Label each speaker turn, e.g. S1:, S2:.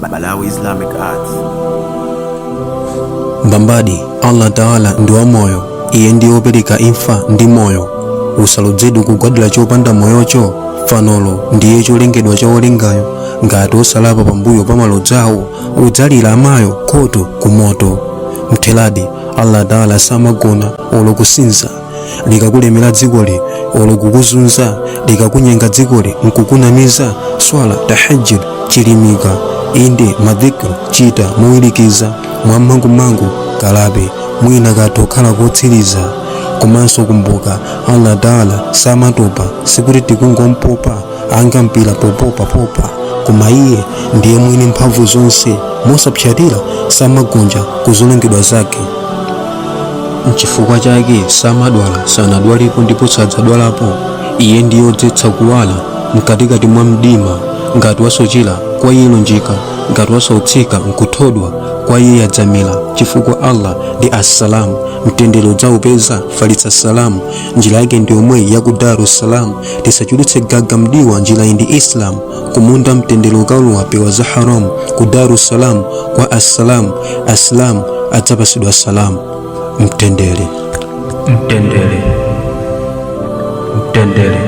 S1: Malawi Islamic Arts.
S2: Mbambadi Allah Taala ndi wamoyo, iye ndiye wopereka imfa ndi moyo. Usalodzedwe kugwadira chopanda moyocho, fanolo ndiye cholengedwa cha wolengayo. Ngati osalapa pambuyo pa malodzawo, udzalira amayo khoto ku moto. Mtheradi Allah Taala samagona olo kusinza. Likakulemera dzikoli olo kukuzunza, likakunyenga dzikoli nkukunamiza, swala tahajjud chilimika, inde madhikr chita mowirikiza, mwammangumangu kalape, mwina katha kukhala kotsiriza. Komanso kumbuka Allah Taala samatopa, sikuti tikungompopa anga mpira popopa popa, koma iye ndiye mwini mphamvu zonse, mosapsatira samagonja kuzolengedwa zake. Nchifukwa chake samadwala, sanadwalepo ndipo sadzadwalapo. Iye ndiye wodzetsa kuwala mkatikati mwa mdima. Ngati wasochera kwa iye lunjika, ngati wasautsika nkuthodwa kwa iye yadzamira, chifukwa Allah ndi Assalam. Mtendere udzaupeza, falitsa salam, njira yake ndi yomweyi ya ku Darussalam. Tisachulutse gaga mdiwa, njira iyi ndi Islam. Kumunda mtendere ukalowa, pewa za haram. Ku Darussalam kwa Assalam, Aslam adzapasidwa salam, mtendere.
S3: Mtendere, mtendere.